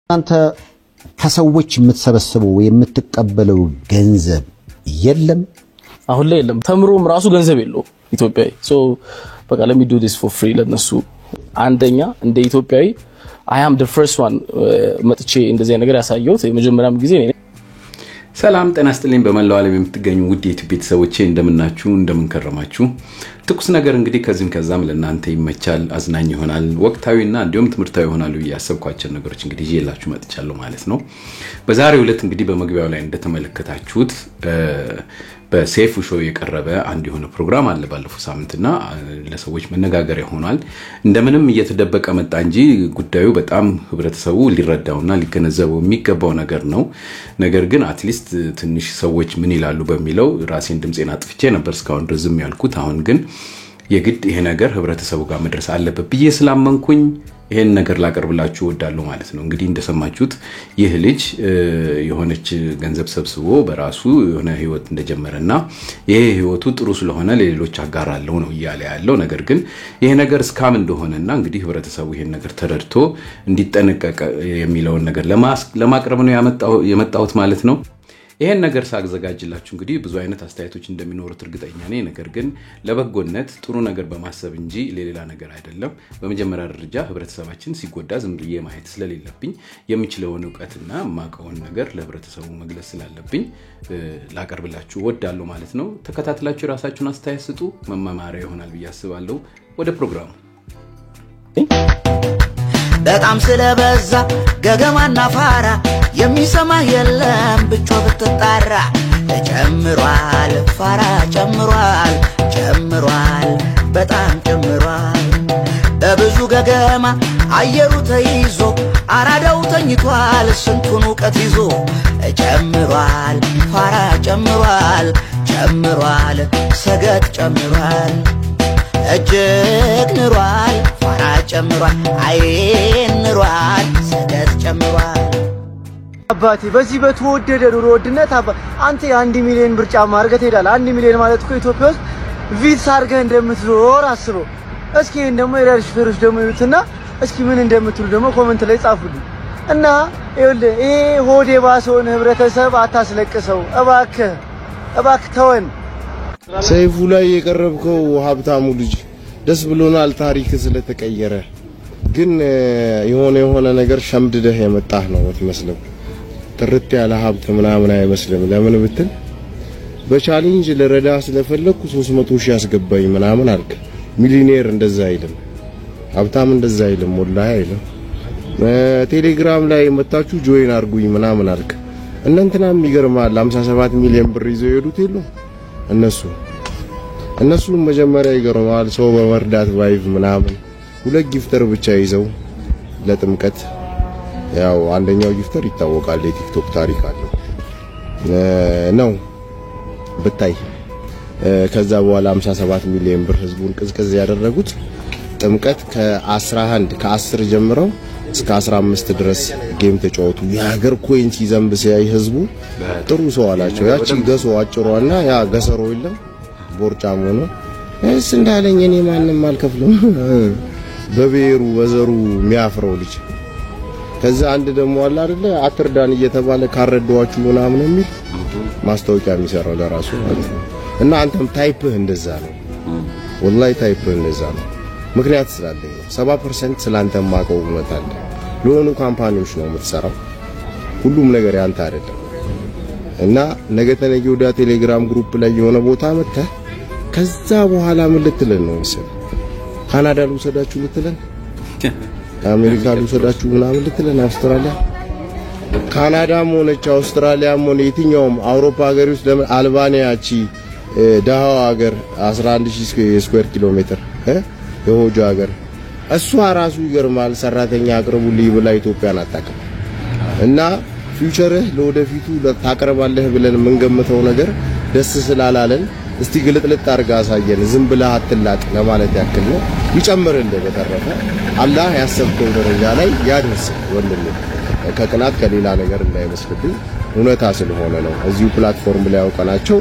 አንተ ከሰዎች የምትሰበስበው የምትቀበለው ገንዘብ የለም። አሁን ላይ የለም። ተምሮም ራሱ ገንዘብ የለውም ኢትዮጵያዊ። So በቃ let me do this for free ለነሱ። አንደኛ እንደ ኢትዮጵያዊ I am the first one መጥቼ እንደዚህ ነገር ያሳየሁት የመጀመሪያም ጊዜ እኔ ነኝ። ሰላም ጤና ይስጥልኝ። በመላው ዓለም የምትገኙ ውድ የዩቲዩብ ቤተሰቦቼ እንደምናችሁ፣ እንደምንከረማችሁ። ትኩስ ነገር እንግዲህ ከዚህም ከዛም ለእናንተ ይመቻል፣ አዝናኝ ይሆናል፣ ወቅታዊና እንዲሁም ትምህርታዊ ይሆናሉ ብዬ ያሰብኳቸውን ነገሮች እንግዲህ ይዤላችሁ መጥቻለሁ ማለት ነው። በዛሬው ዕለት እንግዲህ በመግቢያው ላይ እንደተመለከታችሁት በሰይፉ show የቀረበ አንድ የሆነ ፕሮግራም አለ ባለፈው ሳምንትና ለሰዎች መነጋገሪያ ሆኗል። እንደምንም እየተደበቀ መጣ እንጂ ጉዳዩ በጣም ህብረተሰቡ ሊረዳውና ሊገነዘበው የሚገባው ነገር ነው። ነገር ግን at least ትንሽ ሰዎች ምን ይላሉ በሚለው ራሴን ድምፄን አጥፍቼ ነበር እስካሁን ድረስ ዝም ያልኩት። አሁን ግን የግድ ይሄ ነገር ህብረተሰቡ ጋር መድረስ አለበት ብዬ ስላመንኩኝ ይሄን ነገር ላቀርብላችሁ እወዳለሁ ማለት ነው። እንግዲህ እንደሰማችሁት ይህ ልጅ የሆነች ገንዘብ ሰብስቦ በራሱ የሆነ ህይወት እንደጀመረና ይሄ ህይወቱ ጥሩ ስለሆነ ለሌሎች አጋራለሁ ነው እያለ ያለው። ነገር ግን ይሄ ነገር scam እንደሆነና እንግዲህ ህብረተሰቡ ይሄን ነገር ተረድቶ እንዲጠነቀቅ የሚለውን ነገር ለማቅረብ ነው የመጣሁት ማለት ነው። ይሄን ነገር ሳዘጋጅላችሁ እንግዲህ ብዙ አይነት አስተያየቶች እንደሚኖሩት እርግጠኛ ነኝ። ነገር ግን ለበጎነት ጥሩ ነገር በማሰብ እንጂ ለሌላ ነገር አይደለም። በመጀመሪያ ደረጃ ህብረተሰባችን ሲጎዳ ዝም ብዬ ማየት ስለሌለብኝ የምችለውን እውቀትና የማውቀውን ነገር ለህብረተሰቡ መግለጽ ስላለብኝ ላቀርብላችሁ እወዳለሁ ማለት ነው። ተከታትላችሁ የራሳችሁን አስተያየት ስጡ። መማማሪያ ይሆናል ብዬ አስባለሁ። ወደ ፕሮግራሙ። በጣም ስለበዛ ገገማና ፋራ የሚሰማ የለም ብቻ ብትጣራ። ጨምሯል ፋራ፣ ጨምሯል፣ ጨምሯል፣ በጣም ጨምሯል። በብዙ ገገማ አየሩ ተይዞ አራዳው ተኝቷል ስንቱን እውቀት ይዞ። ጨምሯል ፋራ፣ ጨምሯል፣ ጨምሯል፣ ሰገጥ ጨምሯል፣ እጅግ ንሯል ፋራ ጨምሯል፣ አይ ንሯል፣ ሰገጥ ጨምሯል። አባቴ፣ በዚህ በተወደደ ኑሮ ውድነት አባ አንተ የ1 ሚሊዮን ብር ጫማ አድርገህ ትሄዳለህ። 1 ሚሊዮን ማለት እኮ ኢትዮጵያ ውስጥ ቪትስ አድርገህ እንደምትዞር አስበው። እስኪ ይሄን ደግሞ የራይድ ሹፌሮች ደግሞ ይዩትና እስኪ ምን እንደምትሉ ደግሞ comment ላይ ጻፉልኝ። እና ይኸውልህ፣ ይሄ ሆድ የባሰውን ህብረተሰብ አታስለቅሰው እባክህ፣ እባክህ ተወን። ሰይፉ ላይ የቀረብከው ሀብታሙ ልጅ ደስ ብሎናል፣ ታሪክ ስለተቀየረ። ግን የሆነ የሆነ ነገር ሸምድደህ የመጣህ ነው የምትመስለው። ጥርት ያለ ሀብት ምናምን አይመስልም። ለምን ብትል በ challenge ልረዳ ስለፈለግኩ 300 ሺህ አስገባኝ ምናምን አልክ። ሚሊኔር እንደዛ አይልም፣ ሀብታም እንደዛ አይልም፣ ወላሂ አይልም። ቴሌግራም ላይ መታችሁ join አድርጉኝ ምናምን አልክ። እነ እንትናም ይገርማል፣ 57 ሚሊዮን ብር ይዘው የሄዱት የሉም እነሱ መጀመሪያ ይገርማል። ሰው በመርዳት vibe ምናምን ሁለት gifter ብቻ ይዘው ለጥምቀት፣ ያው አንደኛው gifter ይታወቃል፣ የቲክቶክ ታሪክ አለው ነው ብታይ። ከዛ በኋላ 57 ሚሊዮን ብር ህዝቡን ቅዝቅዝ ያደረጉት ጥምቀት ከ11 ከ10 ጀምረው እስከ 15 ድረስ game ተጫወቱ። የሀገር coin ሲዘንብ ሲያይ ህዝቡ ጥሩ ሰው አላቸው። ያቺ ገሶ አጭሯና ያ ገሰሮ የለም ቦርጫም ሆኖ እስ እንዳለኝ እኔ ማንም አልከፍልም፣ በብሔሩ በዘሩ የሚያፍረው ልጅ። ከዛ አንድ ደግሞ አለ አይደለ አትርዳን እየተባለ ካረዷችሁ ምናምን የሚል ማስታወቂያ የሚሰራው ለራሱ ማለት ነው። እና አንተም type ህ እንደዛ ነው። ወላሂ type ህ እንደዛ ነው። ምክንያት ስላለኝ ነው። 70% ስላንተ የማውቀው እውነት አለ። ለሆኑ company ዎች ነው የምትሰራው። ሁሉም ነገር ያንተ አይደለም። እና ነገ ተነገ ወዲያ ቴሌግራም group ላይ የሆነ ቦታ መጥተህ ከዛ በኋላ ምን ልትለን ነው መሰለህ? ካናዳ ልውሰዳችሁ ልትለን፣ አሜሪካ ልውሰዳችሁ ምናምን ልትለን፣ አውስትራሊያ፣ ካናዳም ሆነች አውስትራሊያም ሆነ የትኛውም አውሮፓ ሀገር ውስጥ፣ ለምን አልባኒያ ቺ ደሃው ሀገር 11000 square ኪሎ ሜትር የሆጆ ሀገር እሷ ራሱ ይገርማል ሰራተኛ አቅርቡልኝ ብላ ኢትዮጵያን አታውቅም። እና future ህ ለወደፊቱ ታቀርባለህ ብለን የምንገምተው ነገር ደስ ስላላለን እስቲ ግልጥልጥ አድርጋ አሳየን፣ ዝም ብለህ አትላጥ ለማለት ያክል ነው። ይጨምርልህ። በተረፈ አላህ ያሰብከው ደረጃ ላይ ያድርስ ወንድሜ። ከቅናት ከሌላ ነገር እንዳይመስልብኝ እውነታ ስለሆነ ነው። እዚሁ platform ላይ ያውቀናቸው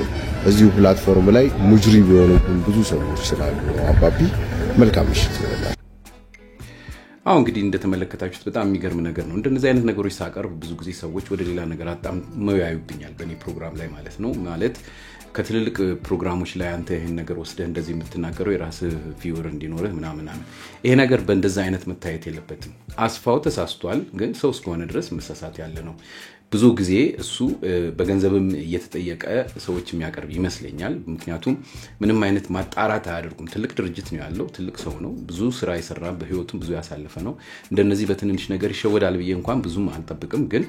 እዚሁ platform ላይ ሙጅሪም የሆኑብን ብዙ ሰዎች ስላሉ ነው። አባቢ መልካም ምሽት ይሆንላል። አሁን እንግዲህ እንደተመለከታችሁት በጣም የሚገርም ነገር ነው። እንደነዚህ አይነት ነገሮች ሳቀርብ ብዙ ጊዜ ሰዎች ወደ ሌላ ነገር አጣምመው ያዩብኛል፣ በእኔ ፕሮግራም ላይ ማለት ነው። ማለት ከትልልቅ ፕሮግራሞች ላይ አንተ ይህን ነገር ወስደህ እንደዚህ የምትናገረው የራስህ viewer እንዲኖርህ ምናምን። ይሄ ነገር በእንደዛ አይነት መታየት የለበትም። አስፋው ተሳስቷል፣ ግን ሰው እስከሆነ ድረስ መሳሳት ያለ ነው። ብዙ ጊዜ እሱ በገንዘብም እየተጠየቀ ሰዎች የሚያቀርብ ይመስለኛል። ምክንያቱም ምንም አይነት ማጣራት አያደርጉም። ትልቅ ድርጅት ነው ያለው፣ ትልቅ ሰው ነው፣ ብዙ ስራ የሰራ፣ በህይወቱም ብዙ ያሳለፈ ነው። እንደነዚህ በትንንሽ ነገር ይሸወዳል ብዬ እንኳን ብዙም አልጠብቅም። ግን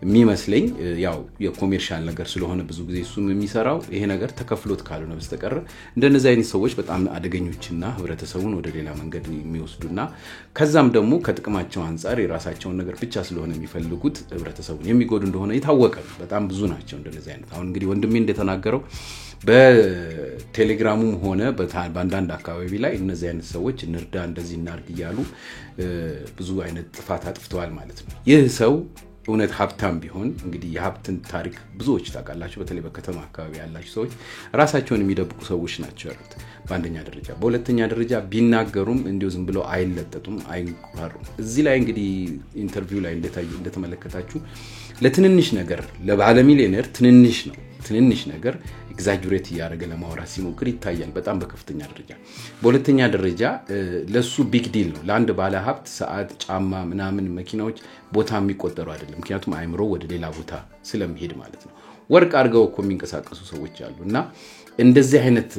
የሚመስለኝ ያው የ commercial ነገር ስለሆነ ብዙ ጊዜ እሱም የሚሰራው ይሄ ነገር ተከፍሎት ካልሆነ በስተቀር እንደነዚህ አይነት ሰዎች በጣም አደገኞችና ህብረተሰቡን ወደ ሌላ መንገድ የሚወስዱና ከዛም ደግሞ ከጥቅማቸው አንጻር የራሳቸውን ነገር ብቻ ስለሆነ የሚፈልጉት ህብረተሰቡን የሚጎዱ እንደሆነ የታወቀ ነው። በጣም ብዙ ናቸው እንደነዚህ አይነት። አሁን እንግዲህ ወንድሜ እንደተናገረው በቴሌግራሙም ሆነ በአንዳንድ አካባቢ ላይ እነዚህ አይነት ሰዎች እንርዳ፣ እንደዚህ እናርግ እያሉ ብዙ አይነት ጥፋት አጥፍተዋል ማለት ነው። ይህ ሰው እውነት ሀብታም ቢሆን፣ እንግዲህ የሀብትን ታሪክ ብዙዎች ታውቃላችሁ። በተለይ በከተማ አካባቢ ያላችሁ ሰዎች ራሳቸውን የሚደብቁ ሰዎች ናቸው ያሉት በአንደኛ ደረጃ። በሁለተኛ ደረጃ ቢናገሩም እንዲሁ ዝም ብለው አይለጠጡም፣ አይንኳሩም። እዚህ ላይ እንግዲህ interview ላይ እንደተመለከታችሁ ለትንንሽ ነገር፣ ለባለ ሚሊዮነር ትንንሽ ነው፣ ትንንሽ ነገር exaggerate እያደረገ ለማውራት ሲሞክር ይታያል በጣም በከፍተኛ ደረጃ። በሁለተኛ ደረጃ ለሱ big deal ነው። ለአንድ ባለ ሀብት ሰዓት፣ ጫማ፣ ምናምን መኪናዎች ቦታ የሚቆጠሩ አይደለም። ምክንያቱም አይምሮ ወደ ሌላ ቦታ ስለሚሄድ ማለት ነው። ወርቅ አድርገው እኮ የሚንቀሳቀሱ ሰዎች አሉ። እና እንደዚህ አይነት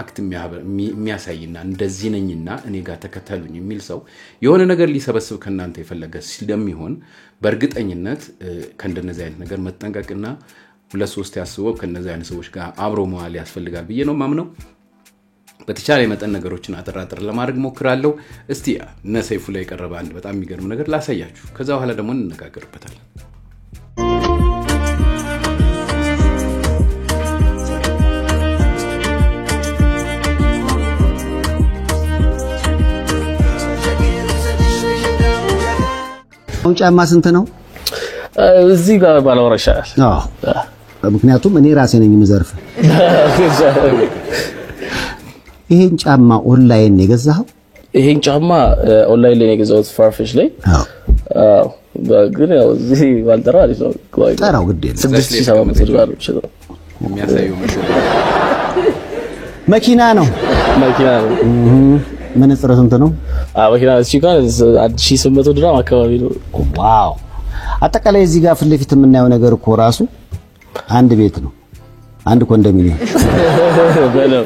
act የሚያሳይና እንደዚህ ነኝና እኔ ጋር ተከተሉኝ የሚል ሰው የሆነ ነገር ሊሰበስብ ከእናንተ የፈለገ ስለሚሆን በእርግጠኝነት ከእንደነዚህ አይነት ነገር መጠንቀቅና ሁለት ሶስት ያስበው ከነዚህ አይነት ሰዎች ጋር አብሮ መዋል ያስፈልጋል ብዬ ነው ማምነው። በተቻለ መጠን ነገሮችን አጠራጥር ለማድረግ ሞክራለሁ። እስቲ እነ ሰይፉ ላይ የቀረበ አንድ በጣም የሚገርም ነገር ላሳያችሁ። ከዛ በኋላ ደግሞ እንነጋገርበታለን። አሁን ጫማ ስንት ነው? እዚህ ጋር ባላወራ ይሻላል። አዎ፣ ምክንያቱም እኔ ራሴ ነኝ የምዘርፍ። ይሄን ጫማ ኦንላይን የገዛኸው? ይሄን ጫማ ኦንላይን ላይ ነው የገዛሁት፣ Farfetch ላይ። አዎ፣ ግን ያው እዚህ ባልጠራ አሪፍ ነው። ጠራው፣ ግድ የለም። 6700 ዶላር ነው የሚሸጠው። የሚያሳየው ምስል መኪና ነው። መኪና ነው። መነጽር ስንት ነው? አዎ፣ መኪና እዚህ ጋር 1800 ድራም አካባቢ ነው። Wow! አጠቃላይ እዚህ ጋር ፊት ለፊት የምናየው ነገር እኮ ራሱ አንድ ቤት ነው፣ አንድ ኮንዶሚኒየም። በለው።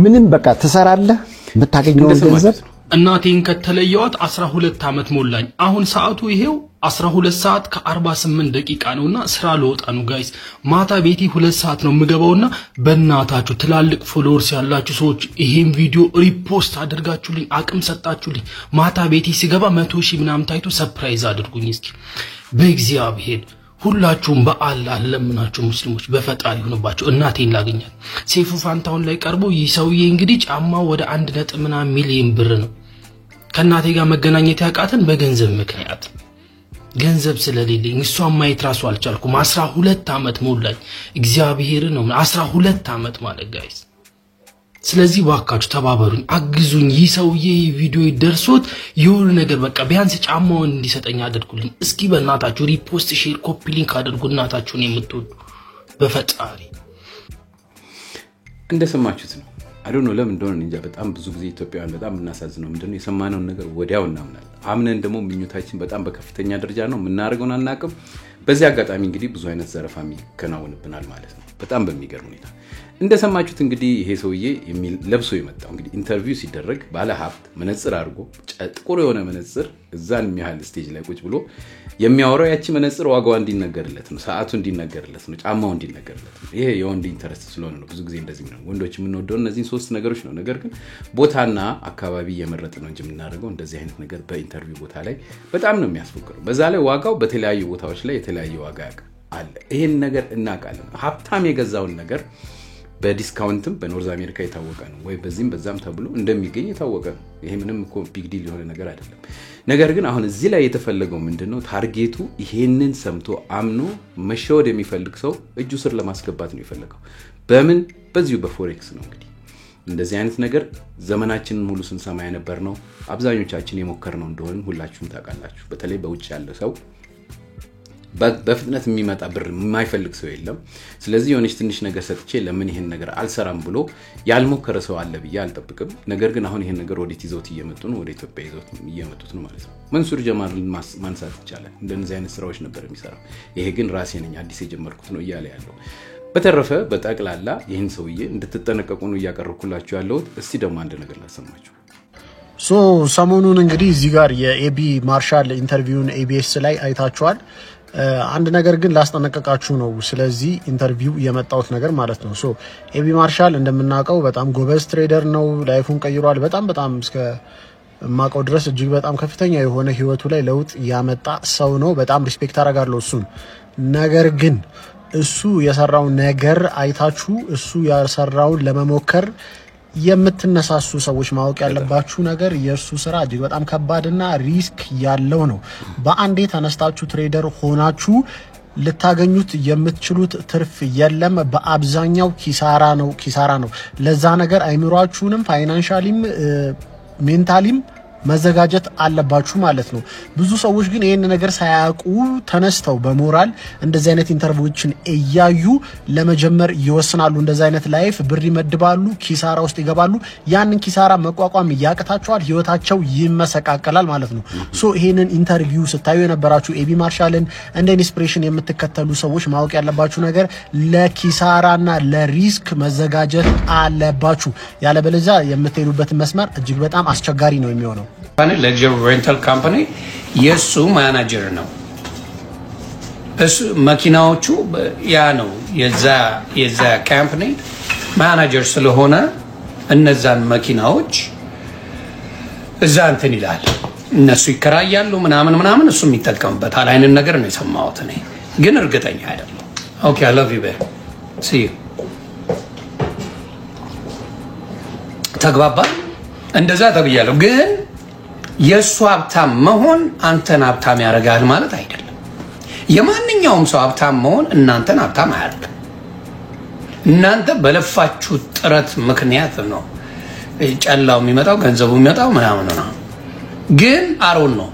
ምንም በቃ ትሰራለህ፣ የምታገኘውን ገንዘብ እናቴን ከተለየዋት 12 ዓመት ሞላኝ። አሁን ሰዓቱ ይሄው 12 ሰዓት ከ48 ደቂቃ ነውና ስራ ልወጣ ነው guys። ማታ ቤቴ 2 ሰዓት ነው የምገባውና በእናታችሁ ትላልቅ followers ያላችሁ ሰዎች ይሄን ቪዲዮ repost አድርጋችሁልኝ አቅም ሰጣችሁልኝ። ማታ ቤቴ ስገባ 100,000 ምናምን ታይቶ surprise አድርጉኝ እስኪ በእግዚአብሔር። ሁላችሁም በአላህ ለምናችሁ ሙስሊሞች በፈጣሪ ይሁንባችሁ፣ እናቴን ላገኛት። ሰይፉ ፋንታሁን ላይ ቀርቦ ይህ ሰውዬ እንግዲህ ጫማው ወደ አንድ ነጥብ ምናምን ሚሊዮን ብር ነው። ከእናቴ ጋር መገናኘት ያቃተን በገንዘብ ምክንያት፣ ገንዘብ ስለሌለኝ እሷን ማየት ራሱ አልቻልኩም። 12 ዓመት ሞላኝ። እግዚአብሔርን ነው፣ 12 ዓመት ማለት guys። ስለዚህ ባካችሁ ተባበሩኝ፣ አግዙኝ። ይህ ሰውዬ ይህ ቪዲዮ ደርሶት የሆነ ነገር በቃ ቢያንስ ጫማውን እንዲሰጠኝ አድርጉልኝ። እስኪ በእናታችሁ repost፣ share፣ copy link አድርጉ። እናታችሁን የምትወዱ በፈጣሪ። እንደሰማችሁት ነው። I don't know ለምን እንደሆነ እንጃ። በጣም ብዙ ጊዜ ኢትዮጵያውያን በጣም የምናሳዝነው ምንድነው፣ የሰማነውን ነገር ወዲያው እናምናለን። አምነን ደግሞ ምኞታችን በጣም በከፍተኛ ደረጃ ነው። የምናደርገውን አናውቅም። በዚህ አጋጣሚ እንግዲህ ብዙ አይነት ዘረፋ ይከናወንብናል ማለት ነው። በጣም በሚገርም ሁኔታ እንደሰማችሁት እንግዲህ ይሄ ሰውዬ ለብሶ የመጣው፣ እንግዲህ interview ሲደረግ ባለ ሀብት መነጽር አድርጎ፣ ጥቁር የሆነ መነጽር፣ እዛን የሚያህል stage ላይ ቁጭ ብሎ የሚያወራው ያቺ መነጽር ዋጋዋ እንዲነገርለት ነው፣ ሰዓቱ እንዲነገርለት ነው፣ ጫማው እንዲነገርለት ነው። ይሄ የወንድ interest ስለሆነ ነው ብዙ ጊዜ እንደዚህ ነው። ወንዶች የምንወደው እነዚህን ሶስት ነገሮች ነው። ነገር ግን ቦታና አካባቢ እየመረጥ ነው እንጂ የምናደርገው እንደዚህ አይነት ነገር በ interview ቦታ ላይ በጣም ነው የሚያስፎክረው። በዛ ላይ ዋጋው በተለያዩ ቦታዎች ላይ የተለያየ ዋጋ አለ። ይሄን ነገር እናውቃለን። ሀብታም የገዛውን ነገር በ discount ም በ North America የታወቀ ነው ወይ በዚህም በዛም ተብሎ እንደሚገኝ የታወቀ ነው። ይሄ ምንም እኮ big deal የሆነ ነገር አይደለም። ነገር ግን አሁን እዚህ ላይ የተፈለገው ምንድን ነው? Target ኡ ይሄንን ሰምቶ አምኖ መሸወድ የሚፈልግ ሰው እጁ ስር ለማስገባት ነው የፈለገው። በምን? በዚሁ በ forex ነው እንግዲህ። እንደዚህ አይነት ነገር ዘመናችንን ሙሉ ስንሰማ የነበር ነው። አብዛኞቻችን የሞከርነው እንደሆነ ሁላችሁም ታውቃላችሁ። በተለይ በውጭ ያለ ሰው በፍጥነት የሚመጣ ብር የማይፈልግ ሰው የለም። ስለዚህ የሆነች ትንሽ ነገር ሰጥቼ ለምን ይሄን ነገር አልሰራም ብሎ ያልሞከረ ሰው አለ ብዬ አልጠብቅም። ነገር ግን አሁን ይሄን ነገር ወዴት ይዘውት እየመጡ ነው? ወደ ኢትዮጵያ ይዘውት እየመጡት ነው ማለት ነው። መንሱር ጀማልን ማንሳት ይቻላል። እንደነዚህ አይነት ስራዎች ነበር የሚሰራው። ይሄ ግን ራሴ ነኝ አዲስ የጀመርኩት ነው እያለ ያለው። በተረፈ በጠቅላላ ይህን ሰውዬ እንድትጠነቀቁ ነው እያቀረብኩላችሁ ያለሁት። እስቲ ደግሞ አንድ ነገር ላሰማችሁ። So ሰሞኑን እንግዲህ እዚህ ጋር የኤቢ ማርሻል interview ን ኤቢኤስ ላይ አይታችኋል። አንድ ነገር ግን ላስጠነቀቃችሁ ነው። ስለዚህ interview የመጣሁት ነገር ማለት ነው። So ኤቢ ማርሻል እንደምናውቀው በጣም ጎበዝ trader ነው። Life ኡን ቀይሯል። በጣም በጣም እስከ ማውቀው ድረስ እጅግ በጣም ከፍተኛ የሆነ ህይወቱ ላይ ለውጥ ያመጣ ሰው ነው። በጣም respect አደርጋለሁ እሱን። ነገር ግን እሱ የሰራውን ነገር አይታችሁ እሱ የሰራውን ለመሞከር የምትነሳሱ ሰዎች ማወቅ ያለባችሁ ነገር የእሱ ስራ እጅግ በጣም ከባድና risk ያለው ነው። በአንዴ ተነስታችሁ trader ሆናችሁ ልታገኙት የምትችሉት ትርፍ የለም። በአብዛኛው ኪሳራ ነው፣ ኪሳራ ነው። ለዛ ነገር አይምሯችሁንም financially ም mentally ም መዘጋጀት አለባችሁ ማለት ነው። ብዙ ሰዎች ግን ይህን ነገር ሳያውቁ ተነስተው በሞራል እንደዚህ አይነት interview ዎችን እያዩ ለመጀመር ይወስናሉ። እንደዚህ አይነት life ብር ይመድባሉ፣ ኪሳራ ውስጥ ይገባሉ። ያንን ኪሳራ መቋቋም ያቅታቸዋል፣ ህይወታቸው ይመሰቃቀላል ማለት ነው። So ይሄንን interview ስታዩ የነበራችሁ ኤቢ ማርሻልን እንደ inspiration የምትከተሉ ሰዎች ማወቅ ያለባችሁ ነገር ለኪሳራና ለ risk መዘጋጀት አለባችሁ። ያለበለዚያ የምትሄዱበትን መስመር እጅግ በጣም አስቸጋሪ ነው የሚሆነው። Luxury rental company የእሱ ማናጀር ነው። እሱ መኪናዎቹ ያ ነው የዛ company manager ስለሆነ እነዛን መኪናዎች እዛ እንትን ይላል። እነሱ ይከራያሉ ምናምን ምናምን፣ እሱም ይጠቀምበታል አይነት ነገር ነው የሰማሁት። እኔ ግን እርግጠኛ አይደለም። Okay, I love you, babe, see you። ተግባባ። እንደዛ ተብያለሁ። ግን የእሱ ሀብታም መሆን አንተን ሀብታም ያደርጋል ማለት አይደለም። የማንኛውም ሰው ሀብታም መሆን እናንተን ሀብታም አያደርግም። እናንተ በለፋችሁ ጥረት ምክንያት ነው ጨላው የሚመጣው፣ ገንዘቡ የሚመጣው ምናምን ነው። ግን አሮን ነው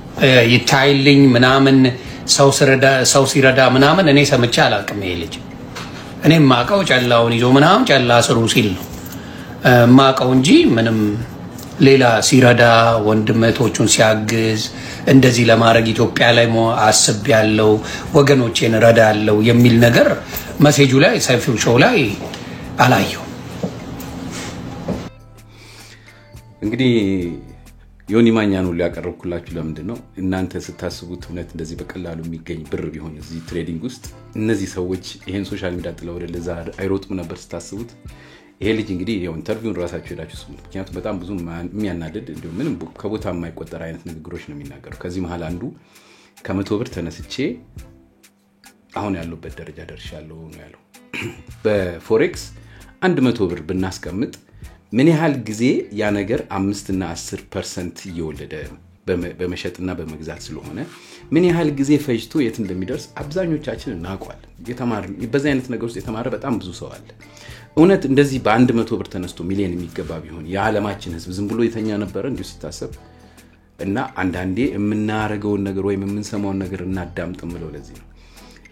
ይታይልኝ ምናምን ሰው ሲረዳ ምናምን እኔ ሰምቼ አላውቅም። ይሄ ልጅ እኔ የማውቀው ጨላውን ይዞ ምናምን ጨላ ስሩ ሲል ነው ማቀው እንጂ ምንም ሌላ ሲረዳ ወንድም እህቶቹን ሲያግዝ እንደዚህ ለማድረግ ኢትዮጵያ ላይ አስብ ያለው ወገኖቼን እረዳለሁ የሚል ነገር message ኡ ላይ ሰይፉ show ላይ አላየው። እንግዲህ ዮኒ ማኛን ሁሉ ያቀረብኩላችሁ ለምንድን ነው? እናንተ ስታስቡት እውነት እንደዚህ በቀላሉ የሚገኝ ብር ቢሆን እዚህ trading ውስጥ እነዚህ ሰዎች ይሄን social media ጥለው ወደ ለዛ አይሮጡም ነበር ስታስቡት። ይሄ ልጅ እንግዲህ ያው interview ውን ራሳችሁ ሄዳችሁ ስሙት። ምክንያቱም በጣም ብዙ የሚያናድድ እንዲሁም ምንም ከቦታ የማይቆጠር አይነት ንግግሮች ነው የሚናገረው። ከዚህ መሀል አንዱ ከ100 ብር ተነስቼ አሁን ያለሁበት ደረጃ ደርሻለሁ ነው ያለው። በ forex 100 ብር ብናስቀምጥ ምን ያህል ጊዜ ያ ነገር 5 እና 10% እየወለደ በመሸጥና በመግዛት ስለሆነ ምን ያህል ጊዜ ፈጅቶ የት እንደሚደርስ አብዛኞቻችን እናውቀዋለን። በዚህ አይነት ነገር ውስጥ የተማረ በጣም ብዙ ሰው አለ። እውነት እንደዚህ በ100 ብር ተነስቶ ሚሊዮን የሚገባ ቢሆን የዓለማችን ሕዝብ ዝም ብሎ የተኛ ነበረ እንዲሁ ሲታሰብ? እና አንዳንዴ የምናረገውን ነገር ወይም የምንሰማውን ነገር እናዳምጥ ምለው ለዚህ ነው።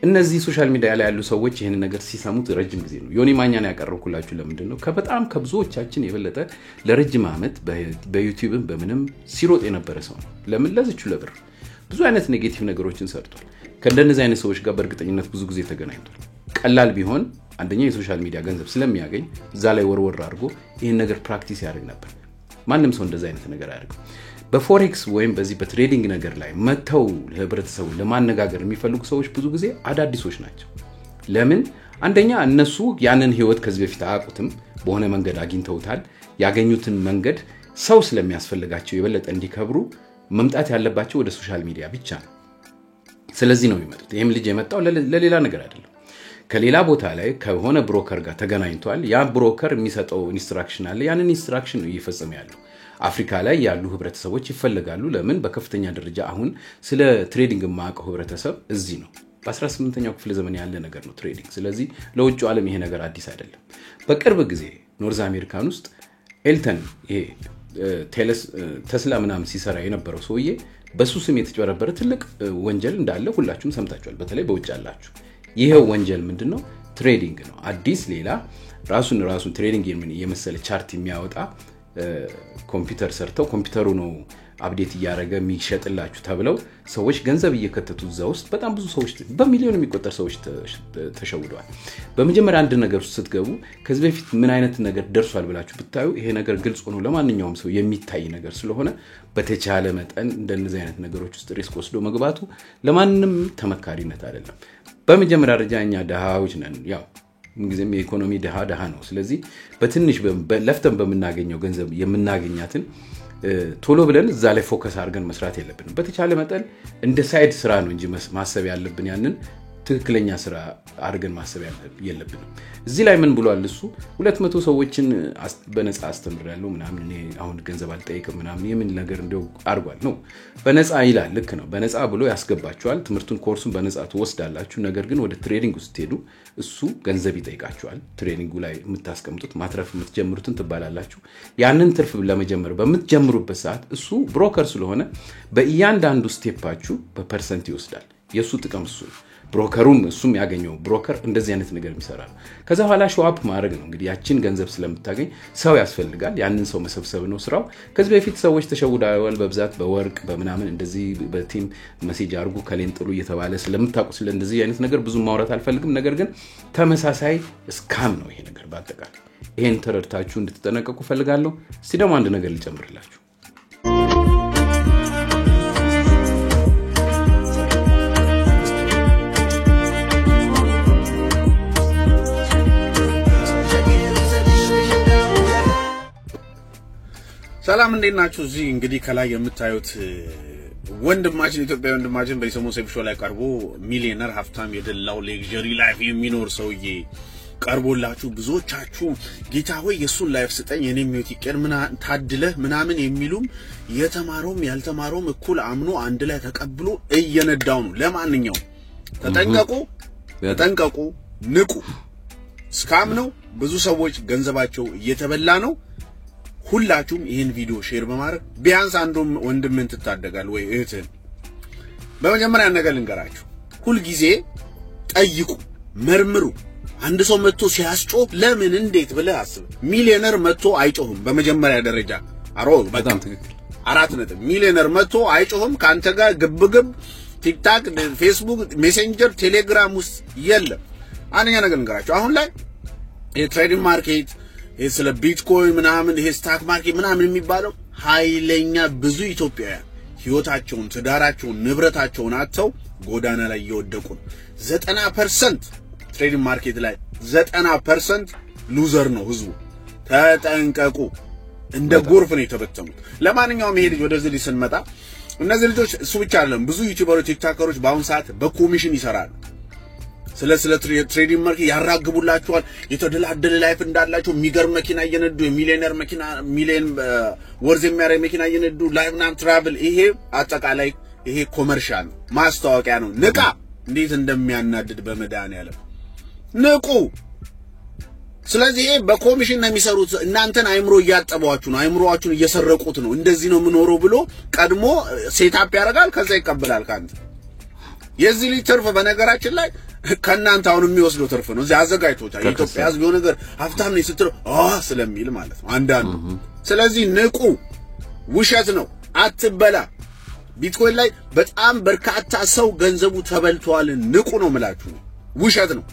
እነዚህ social media ላይ ያሉ ሰዎች ይህን ነገር ሲሰሙት ረጅም ጊዜ ነው። ዮኒ ማኛን ያቀረብኩላችሁ ለምንድን ነው? ከበጣም ከብዙዎቻችን የበለጠ ለረጅም ዓመት በዩቲዩብም በምንም ሲሮጥ የነበረ ሰው ነው። ለምን? ለዝቹ ለብር ብዙ አይነት negative ነገሮችን ሰርቷል። ከእንደነዚህ አይነት ሰዎች ጋር በእርግጠኝነት ብዙ ጊዜ ተገናኝቷል። ቀላል ቢሆን አንደኛ የ social media ገንዘብ ስለሚያገኝ እዛ ላይ ወርወር አድርጎ ይህን ነገር practice ያደርግ ነበር። ማንም ሰው እንደዚ አይነት ነገር አያደርግም። በ forex ወይም በዚህ በ trading ነገር ላይ መተው ህብረተሰቡን ለማነጋገር የሚፈልጉ ሰዎች ብዙ ጊዜ አዳዲሶች ናቸው። ለምን? አንደኛ እነሱ ያንን ህይወት ከዚህ በፊት አያውቁትም። በሆነ መንገድ አግኝተውታል። ያገኙትን መንገድ ሰው ስለሚያስፈልጋቸው የበለጠ እንዲከብሩ መምጣት ያለባቸው ወደ social media ብቻ ነው። ስለዚህ ነው የሚመጡት። ይህም ልጅ የመጣው ለሌላ ነገር አይደለም። ከሌላ ቦታ ላይ ከሆነ broker ጋር ተገናኝቷል። ያ broker የሚሰጠው instruction አለ። ያንን instruction ነው እየፈጸመ ያለው። አፍሪካ ላይ ያሉ ህብረተሰቦች ይፈለጋሉ። ለምን? በከፍተኛ ደረጃ አሁን ስለ trading የማያውቀው ህብረተሰብ እዚህ ነው። በ18ኛው ክፍለ ዘመን ያለ ነገር ነው trading። ስለዚህ ለውጭ ዓለም ይሄ ነገር አዲስ አይደለም። በቅርብ ጊዜ North American ውስጥ ኤልተን ይሄ ቴስላ ምናምን ሲሰራ የነበረው ሰውዬ በሱ ስም የተጭበረበረ ትልቅ ወንጀል እንዳለ ሁላችሁም ሰምታችኋል። በተለይ በውጭ ያላችሁ። ይሄው ወንጀል ምንድነው? Trading ነው። አዲስ ሌላ ራሱን trading የመሰለ chart የሚያወጣ ኮምፒውተር ሰርተው ኮምፒውተሩ ነው update እያደረገ የሚሸጥላችሁ ተብለው ሰዎች ገንዘብ እየከተቱ እዛ ውስጥ በጣም ብዙ ሰዎች በሚሊዮን የሚቆጠር ሰዎች ተሸውደዋል። በመጀመሪያ አንድ ነገር ውስጥ ስትገቡ ከዚህ በፊት ምን አይነት ነገር ደርሷል ብላችሁ ብታዩ ይሄ ነገር ግልጽ ሆኖ ለማንኛውም ሰው የሚታይ ነገር ስለሆነ በተቻለ መጠን እንደነዚህ አይነት ነገሮች ውስጥ risk ወስዶ መግባቱ ለማንም ተመካሪነት አይደለም። በመጀመሪያ ደረጃ እኛ ደሃዎች ነን። ያው ምንጊዜም የኢኮኖሚ ደሃ ነው። ስለዚህ በትንሽ ለፍተን በምናገኘው ገንዘብ የምናገኛትን ቶሎ ብለን እዛ ላይ focus አድርገን መስራት የለብንም። በተቻለ መጠን እንደ side ስራ ነው እንጂ ማሰብ ያለብን ያንን ትክክለኛ ስራ አድርገን ማሰብ የለብንም። እዚህ ላይ ምን ብሏል እሱ? 200 ሰዎችን በነፃ አስተምራለሁ ምናምን እኔ አሁን ገንዘብ አልጠይቅም ምናምን የምን ነገር እንደው አድርጓል ነው። በነፃ ይላል። ልክ ነው። በነፃ ብሎ ያስገባችኋል። ትምህርቱን ኮርሱን በነፃ ትወስዳላችሁ። ነገር ግን ወደ trading ውስጥ ስትሄዱ እሱ ገንዘብ ይጠይቃችኋል። Trading ኡ ላይ የምታስቀምጡት ማትረፍ የምትጀምሩትን ትባላላችሁ። ያንን ትርፍ ለመጀመር በምትጀምሩበት ሰዓት እሱ broker ስለሆነ በእያንዳንዱ step ኣችሁ በ percent ይወስዳል። የሱ ጥቅም እሱ ነው። Broker ኡም እሱም ያገኘው broker እንደዚህ አይነት ነገር የሚሰራ ነው። ከዛ በኋላ show up ማድረግ ነው። እንግዲህ ያችን ገንዘብ ስለምታገኝ ሰው ያስፈልጋል። ያንን ሰው መሰብሰብ ነው ስራው። ከዚህ በፊት ሰዎች ተሸውደዋል በብዛት በወርቅ በምናምን እንደዚህ በ team message አድርጉ ከሌን ጥሉ እየተባለ ስለምታውቁ ስለ እንደዚህ አይነት ነገር ብዙ ማውራት አልፈልግም። ነገር ግን ተመሳሳይ scam ነው ይሄ ነገር በአጠቃላይ። ይሄን ተረድታችሁ እንድትጠነቀቁ ፈልጋለሁ። እስቲ ደግሞ አንድ ነገር ልጨምርላችሁ። ሰላም እንዴት ናችሁ? እዚህ እንግዲህ ከላይ የምታዩት ወንድማችን ኢትዮጵያዊ ወንድማችን በሰሞኑ ሰይፉ show ላይ ቀርቦ ሚሊዮነር ሀብታም የደላው luxury life የሚኖር ሰውዬ ቀርቦላችሁ ብዙዎቻችሁ ጌታ ሆይ የሱን life ስጠኝ የኔም ህይወት ይቀር ምና ታድለህ ምናምን የሚሉም የተማረውም ያልተማረውም እኩል አምኖ አንድ ላይ ተቀብሎ እየነዳው ነው። ለማንኛውም ተጠንቀቁ፣ ተጠንቀቁ፣ ንቁ። Scam ነው። ብዙ ሰዎች ገንዘባቸው እየተበላ ነው። ሁላችሁም ይሄን ቪዲዮ share በማድረግ ቢያንስ አንዱም ወንድምን ትታደጋል ወይ እህትን። በመጀመሪያ ነገር ልንገራችሁ፣ ሁል ጊዜ ጠይቁ፣ መርምሩ። አንድ ሰው መጥቶ ሲያስጮህ ለምን እንዴት ብለህ አስብ። ሚሊዮነር መጥቶ አይጮህም። በመጀመሪያ ደረጃ አሮ በጣም ትክክል 4 ነጥብ። ሚሊዮነር መጥቶ አይጮህም። ካንተ ጋር ግብግብ ቲክታክ፣ ፌስቡክ፣ ሜሴንጀር፣ ቴሌግራም ውስጥ የለም። አንደኛ ነገር ልንገራችሁ፣ አሁን ላይ የ trading market ይሄ ስለ ቢትኮይን ምናምን ይሄ stock market ምናምን የሚባለው ኃይለኛ ብዙ ኢትዮጵያውያን ህይወታቸውን፣ ትዳራቸውን፣ ንብረታቸውን አጥተው ጎዳና ላይ እየወደቁ ነው። 90% Trading market ላይ 90% loser ነው ህዝቡ። ተጠንቀቁ። እንደ ጎርፍ ነው የተበተኑት። ለማንኛውም ይሄ ልጅ ወደዚህ ልጅ ስንመጣ እነዚህ ልጆች እሱ ብቻ አይደለም፣ ብዙ ዩቲዩበሮች፣ ቲክታከሮች በአሁን ሰዓት በኮሚሽን ይሰራሉ። ስለ trading market ያራግቡላችኋል። የተደላደለ life እንዳላቸው የሚገርም መኪና እየነዱ የሚሊዮነር መኪና ሚሊዮን worth የሚያደርግ መኪና እየነዱ life ምናምን travel። ይሄ አጠቃላይ ይሄ commercial ነው፣ ማስታወቂያ ነው። ንቃ! እንዴት እንደሚያናድድ በመድኃኒዓለም ንቁ። ስለዚህ ይሄ በኮሚሽን ነው የሚሰሩት። እናንተን አይምሮ እያጠቧችሁ ነው፣ አይምሮአችሁን እየሰረቁት ነው። እንደዚህ ነው የምኖረው ብሎ ቀድሞ setup ያደርጋል፣ ከዛ ይቀበላል ካንተ። የዚህ ልጅ ትርፍ በነገራችን ላይ ከእናንተ አሁን የሚወስደው ትርፍ ነው። እዚህ አዘጋጅቶታል። የኢትዮጵያ ሕዝብ የሆነ ነገር ሀብታም ነኝ ስትለው ስለሚል ማለት ነው አንዳንዱ። ስለዚህ ንቁ፣ ውሸት ነው፣ አትበላ። ቢትኮይን ላይ በጣም በርካታ ሰው ገንዘቡ ተበልቷል። ንቁ ነው የምላችሁ፣ ውሸት ነው።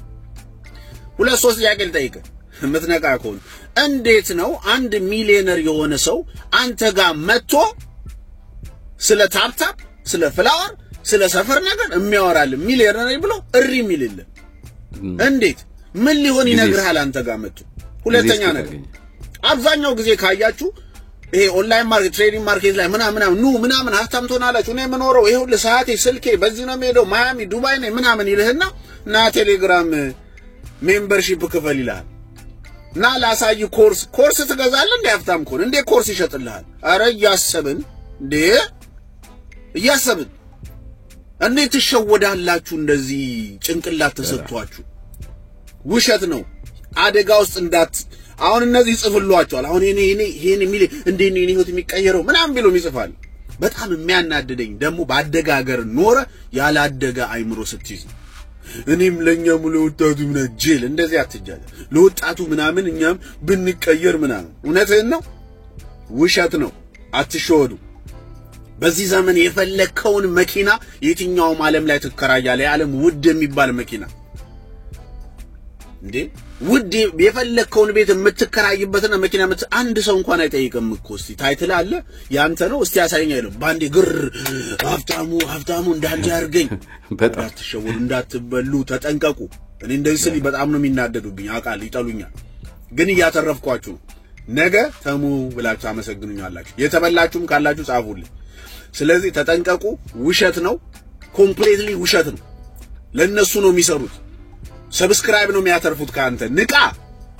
ሁለት ሶስት ጥያቄ ልጠይቅህ የምትነቃ ከሆነ፣ እንዴት ነው አንድ ሚሊዮነር የሆነ ሰው አንተ ጋር መጥቶ ስለ tap tap፣ ስለ flower፣ ስለ ሰፈር ነገር የሚያወራልህ? ሚሊዮነር ነኝ ብሎ እሪ የሚልልህ እንዴት ምን ሊሆን ይነግርሃል አንተ ጋር መጥቶ? ሁለተኛ ነገር አብዛኛው ጊዜ ካያችሁ ይሄ online market trading market ላይ ምናምን ምናምን ኑ ምናምን ሀብታም ትሆናላችሁ፣ እኔ የምኖረው ይሄ ሁሉ ሰዓቴ ስልኬ በዚህ ነው የምሄደው ማያሚ ዱባይ ነኝ ምናምን ይልህና ና ቴሌግራም membership ክፈል ይልሃል። ና ላሳይ ኮርስ ኮርስ ትገዛለህ እንዴ? ሀብታም ከሆነ እንዴ ኮርስ ይሸጥልሃል? አረ እያሰብን እንዴ እያሰብን እንዴት ትሸወዳላችሁ? እንደዚህ ጭንቅላት ተሰጥቷችሁ ውሸት ነው። አደጋ ውስጥ እንዳት አሁን እነዚህ ይጽፍሏቸዋል። አሁን እኔ እኔ ይሄን የሚል እንዴት ነው የኔ ህይወት የሚቀየረው ምናምን ብሎም ይጽፋል። በጣም የሚያናድደኝ ደግሞ ባደገ ሀገር ኖረ ያላደገ አይምሮ ስትይዝ ነው። እኔም ለኛም ለወጣቱ ምን ጅል እንደዚህ አትጃለ ለወጣቱ ምናምን እኛም ብንቀየር ምናምን እውነትህን ነው፣ ውሸት ነው። አትሸወዱ። በዚህ ዘመን የፈለከውን መኪና የትኛውም ዓለም ላይ ትከራያለህ። የዓለም ውድ የሚባል መኪና እንዴ ውድ የፈለከውን ቤት የምትከራይበትና መኪና አንድ ሰው እንኳን አይጠይቅም እኮ። እስቲ title አለ ያንተ ነው እስቲ ያሳየኝ አይልም። ባንዴ ግር ሀብታሙ ሀብታሙ እንዳንተ ያርገኝ። በጣም እንዳትሸወዱ፣ እንዳትበሉ ተጠንቀቁ። እኔ እንደዚህ ስል በጣም ነው የሚናደዱብኝ፣ አውቃለሁ፣ ይጠሉኛል። ግን እያተረፍኳችሁ ነው። ነገ ተሙ ብላችሁ አመሰግኑኛላችሁ። የተበላችሁም ካላችሁ ጻፉልኝ። ስለዚህ ተጠንቀቁ። ውሸት ነው፣ completely ውሸት ነው። ለነሱ ነው የሚሰሩት። Subscribe ነው የሚያተርፉት ካንተ። ንቃ።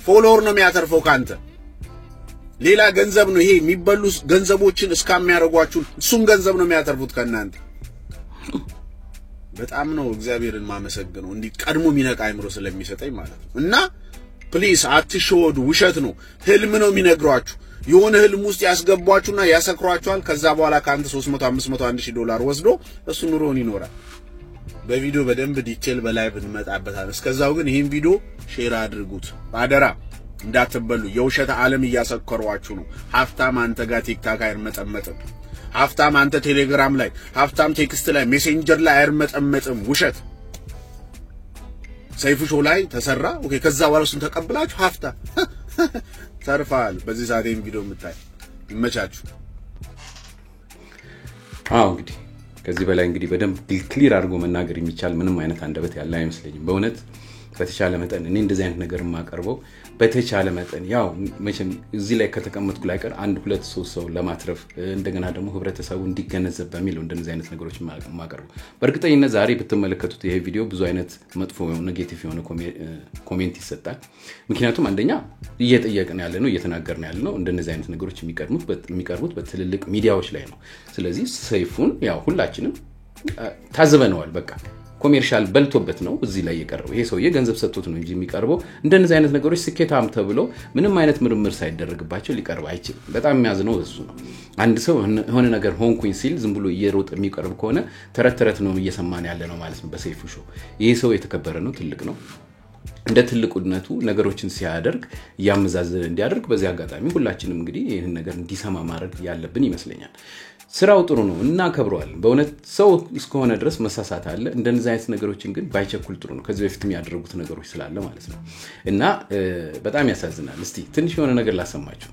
Follower ነው የሚያተርፈው ካንተ። ሌላ ገንዘብ ነው ይሄ የሚበሉ ገንዘቦችን እስከሚያደርጓችሁ እሱም ገንዘብ ነው የሚያተርፉት ከእናንተ። በጣም ነው እግዚአብሔርን ማመሰግነው እንዲህ ቀድሞ የሚነቃ አይምሮ ስለሚሰጠኝ ማለት ነው። እና please አትሸወዱ። ውሸት ነው፣ ህልም ነው የሚነግሯችሁ። የሆነ ህልም ውስጥ ያስገቧችሁና ያሰክሯችኋል። ከዛ በኋላ ከአንተ 300፣ 500፣ 1000 ዶላር ወስዶ እሱ ኑሮውን ይኖራል። በቪዲዮ በደንብ detail በ live እንመጣበታለን። እስከዛው ግን ይህን ቪዲዮ share አድርጉት አደራ፣ እንዳትበሉ። የውሸት ዓለም እያሰከሯችሁ ነው። ሀብታም አንተ ጋር ቲክታክ አይርመጠመጥም። ሀብታም አንተ ቴሌግራም ላይ፣ ሀብታም text ላይ፣ ሜሴንጀር ላይ አይርመጠመጥም። ውሸት ሰይፉ show ላይ ተሰራ። Okay፣ ከዛ በኋላ እሱን ተቀብላችሁ ሀብታም ተርፋል። በዚህ ሰዓት ይህን ቪዲዮ የምታይ ይመቻችሁ። አዎ እንግዲህ ከዚህ በላይ እንግዲህ በደንብ clear አድርጎ መናገር የሚቻል ምንም አይነት አንደበት ያለ አይመስለኝም። በእውነት በተቻለ መጠን እኔ እንደዚህ አይነት ነገር የማቀርበው በተቻለ መጠን ያው መቼም እዚህ ላይ ከተቀመጥኩ ላይ ቀር አንድ ሁለት ሶስት ሰው ለማትረፍ እንደገና ደግሞ ህብረተሰቡ እንዲገነዘብ በሚል እንደዚህ አይነት ነገሮች የማቀርበው። በእርግጠኝነት ዛሬ ብትመለከቱት ይሄ ቪዲዮ ብዙ አይነት መጥፎ negative የሆነ comment ይሰጣል። ምክንያቱም አንደኛ እየጠየቅን ያለ ነው፣ እየተናገርን ያለ ነው። እንደነዚህ አይነት ነገሮች የሚቀርቡት በትልልቅ ሚዲያዎች ላይ ነው። ስለዚህ ሰይፉን ያው ሁላችንም ታዝበነዋል። በቃ commercial በልቶበት ነው እዚህ ላይ የቀረበው። ይሄ ሰውዬ ገንዘብ ሰጥቶት ነው እንጂ የሚቀርበው። እንደነዚህ አይነት ነገሮች ስኬታም ተብሎ ምንም አይነት ምርምር ሳይደረግባቸው ሊቀርብ አይችልም። በጣም የሚያዝነው እሱ ነው። አንድ ሰው የሆነ ነገር ሆንኩኝ ሲል ዝም ብሎ እየሮጠ የሚቀርብ ከሆነ ተረት ተረት ነው እየሰማን ያለ ነው ማለት ነው በሰይፉ show። ይሄ ሰው የተከበረ ነው፣ ትልቅ ነው። እንደ ትልቁነቱ ነገሮችን ሲያደርግ እያመዛዘነ እንዲያደርግ በዚህ አጋጣሚ ሁላችንም እንግዲህ ይህንን ነገር እንዲሰማ ማድረግ ያለብን ይመስለኛል። ስራው ጥሩ ነው፣ እናከብረዋለን። በእውነት ሰው እስከሆነ ድረስ መሳሳት አለ። እንደነዚህ አይነት ነገሮችን ግን ባይቸኩል ጥሩ ነው። ከዚህ በፊትም ያደረጉት ነገሮች ስላለ ማለት ነው። እና በጣም ያሳዝናል። እስቲ ትንሽ የሆነ ነገር ላሰማችሁ።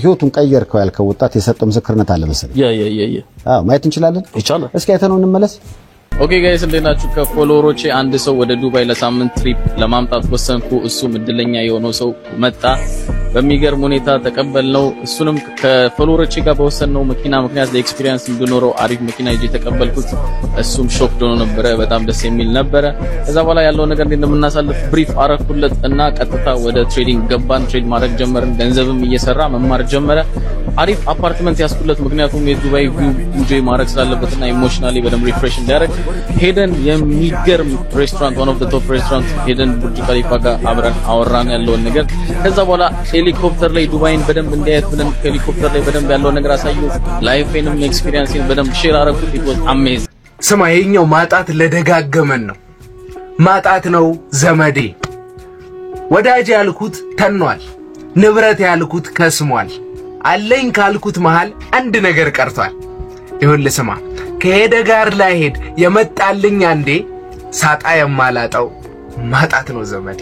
ህይወቱን ቀየርከው ያልከው ወጣት የሰጠው ምስክርነት አለ መሰለኝ። Yeah yeah yeah yeah። አዎ ማየት እንችላለን። ይቻላል። እስኪ አይተነው እንመለስ። Okay guys እንዴት ናችሁ? ከ follower ኦቼ አንድ ሰው ወደ ዱባይ ለሳምንት trip ለማምጣት ወሰንኩ። እሱም እድለኛ የሆነው ሰው መጣ። በሚገርም ሁኔታ ተቀበልነው። እሱንም ከ follower ኦቼ ጋር በወሰንነው መኪና ምክንያት ለ experience እንዲኖረው አሪፍ መኪና ይዤ ተቀበልኩት። እሱም shock ሆኖ ነበረ። በጣም ደስ የሚል ነበረ። ከዛ በኋላ ያለው ነገር እንዴት እንደምናሳልፍ brief አረኩለት እና ቀጥታ ወደ trading ገባን። Trade ማድረግ ጀመርን። ገንዘብም እየሰራ መማር ጀመረ። አሪፍ አፓርትመንት ያስኩለት፣ ምክንያቱም የዱባይ view enjoy ማድረግ ስላለበትና emotionally በደንብ refresh እንዲያደርግ ሄደን የሚገርም ሬስቶራንት፣ one of the top restaurant ሄደን ቡርጅ ካሊፋ ጋር አብረን አወራን ያለውን ነገር። ከዛ በኋላ ሄሊኮፕተር ላይ ዱባይን በደንብ እንዲያየት ብለን ሄሊኮፕተር ላይ በደንብ ያለውን ነገር አሳየሁት። Life ኤንም experience ኤን በደንብ share አረኩት። It was amazing። ስማ፣ ይሄኛው ማጣት ለደጋገመን ነው። ማጣት ነው ዘመዴ። ወዳጅ ያልኩት ተኗል፣ ንብረት ያልኩት ከስሟል። አለኝ ካልኩት መሃል አንድ ነገር ቀርቷል። ይኸውልህ ስማ፣ ከሄደ ጋር ላይሄድ የመጣልኝ አንዴ ሳጣ የማላጣው ማጣት ነው ዘመዴ።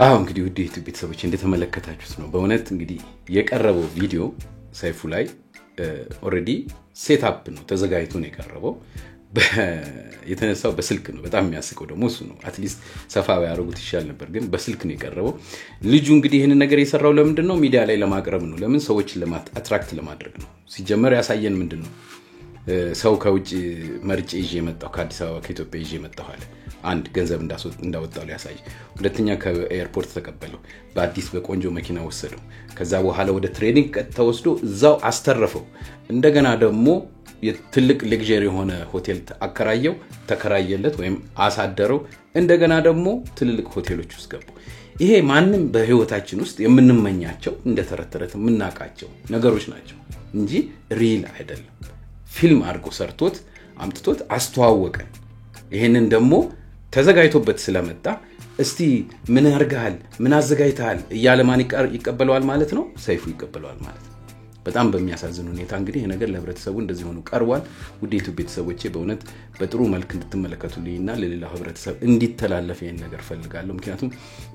አዎ እንግዲህ ውድ የዩቲዩብ ቤተሰቦች እንደተመለከታችሁት ነው። በእውነት እንግዲህ የቀረበው ቪዲዮ ሰይፉ ላይ already setup ነው፣ ተዘጋጅቶ ነው የቀረበው። የተነሳው በስልክ ነው። በጣም የሚያስቀው ደግሞ እሱ ነው። At least ሰፋ ያደረጉት ይሻል ነበር፣ ግን በስልክ ነው የቀረበው። ልጁ እንግዲህ ይህንን ነገር የሰራው ለምንድን ነው? ሚዲያ ላይ ለማቅረብ ነው። ለምን? ሰዎችን attract ለማድረግ ነው። ሲጀመር ያሳየን ምንድን ነው? ሰው ከውጭ መርጬ ይዤ መጣሁ፣ ከአዲስ አበባ ከኢትዮጵያ ይዤ መጣሁ አለ። አንድ ገንዘብ እንዳወጣው ሊያሳይ፣ ሁለተኛ ከኤርፖርት ተቀበለው፣ በአዲስ በቆንጆ መኪና ወሰደው። ከዛ በኋላ ወደ trading ቀጥታ ወስዶ እዛው አስተረፈው። እንደገና ደግሞ ትልቅ luxury የሆነ ሆቴል አከራየው፣ ተከራየለት ወይም አሳደረው። እንደገና ደግሞ ትልልቅ ሆቴሎች ውስጥ ገቡ። ይሄ ማንም በህይወታችን ውስጥ የምንመኛቸው እንደ ተረት ተረት የምናውቃቸው ነገሮች ናቸው እንጂ real አይደለም። ፊልም አድርጎ ሰርቶት አምጥቶት አስተዋወቀን። ይሄንን ደግሞ ተዘጋጅቶበት ስለመጣ እስቲ ምን አርገሃል፣ ምን አዘጋጅተሃል እያለ ማን ይቀበለዋል ማለት ነው? ሰይፉ ይቀበለዋል ማለት ነው። በጣም በሚያሳዝን ሁኔታ እንግዲህ ይሄ ነገር ለህብረተሰቡ እንደዚህ ሆኖ ቀርቧል። ውድ የኢትዮጵያ ቤተሰቦቼ በእውነት በጥሩ መልክ እንድትመለከቱልኝና ለሌላው ህብረተሰብ እንዲተላለፍ ይሄን ነገር ፈልጋለሁ። ምክንያቱም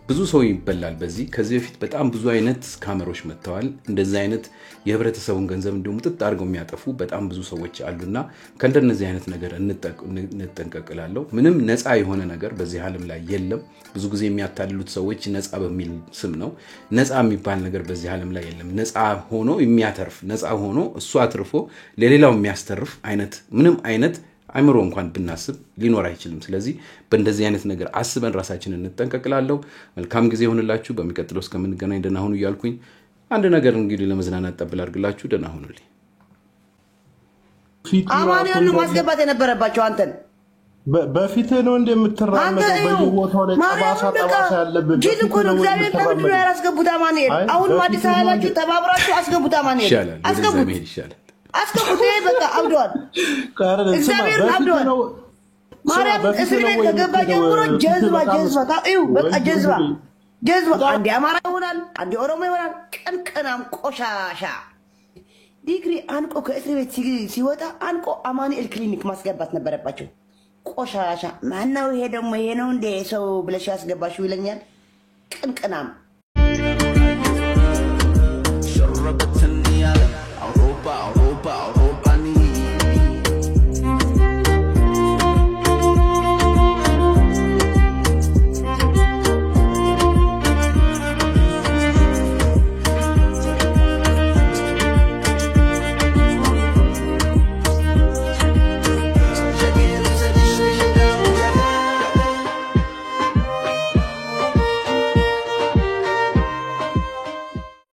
ብዙ ሰው ይበላል በዚህ። ከዚህ በፊት በጣም ብዙ አይነት scammer ኦች መጥተዋል። እንደዚህ አይነት የህብረተሰቡን ገንዘብ እንዲሁ ምጥጥ አድርገው የሚያጠፉ በጣም ብዙ ሰዎች አሉና ከእንደነዚህ አይነት ነገር እንጠንቀቅ እላለሁ። ምንም ነፃ የሆነ ነገር በዚህ ዓለም ላይ የለም። ብዙ ጊዜ የሚያታልሉት ሰዎች ነፃ በሚል ስም ነው። ነፃ የሚባል ነገር በዚህ ዓለም ላይ የለም። ነፃ ሆኖ የሚያተርፍ፣ ነፃ ሆኖ እሱ አትርፎ ለሌላው የሚያስተርፍ አይነት ምንም አይነት አይምሮ እንኳን ብናስብ ሊኖር አይችልም። ስለዚህ በእንደዚህ አይነት ነገር አስበን ራሳችንን እንጠንቀቅላለሁ። መልካም ጊዜ ይሁንላችሁ። በሚቀጥለው እስከምንገናኝ ደህና ሁኑ እያልኩኝ አንድ ነገር እንግዲህ ለመዝናናት ጠብል አድርግላችሁ ደህና ሁኑልኝ። አማኑኤል ነው ማስገባት የነበረባቸው አንተን። በፊትህ ነው እንደምትራመደው በየቦታው ላይ ጠባሳ ጠባሳ ያለብህ ጅል እኮ ነው። እግዚአብሔር ለምንድን ነው ያላስገቡት አማኑኤል? አሁንም አዲስ አበባ ተባብራችሁ አስገቡት አማኑኤል፣ ይሻላል፣ ወደዛ አስገቡት፣ መሄድ ይሻላል። አስገቡት። ይሄ በቃ አብደዋል፣ እግዚአብሔርን አብደዋል። ማርያም እስር ቤት ከገባ ጀምሮ ጀዝባ ጀዝባ እዩ፣ በቃ ጀዝባ ጀዝባ። አንዴ አማራ ይሆናል፣ አንዴ ኦሮሞ ይሆናል። ቅንቅናም ቆሻሻ ዲግሪ አንቆ ከእስር ቤት ሲወጣ አንቆ አማኑኤል ክሊኒክ ማስገባት ነበረባቸው። ቆሻሻ ማነው ይሄ ደግሞ? ይሄ ነው እንደ ሰው ብለሽ ያስገባሽው ይለኛል። ቅንቅናም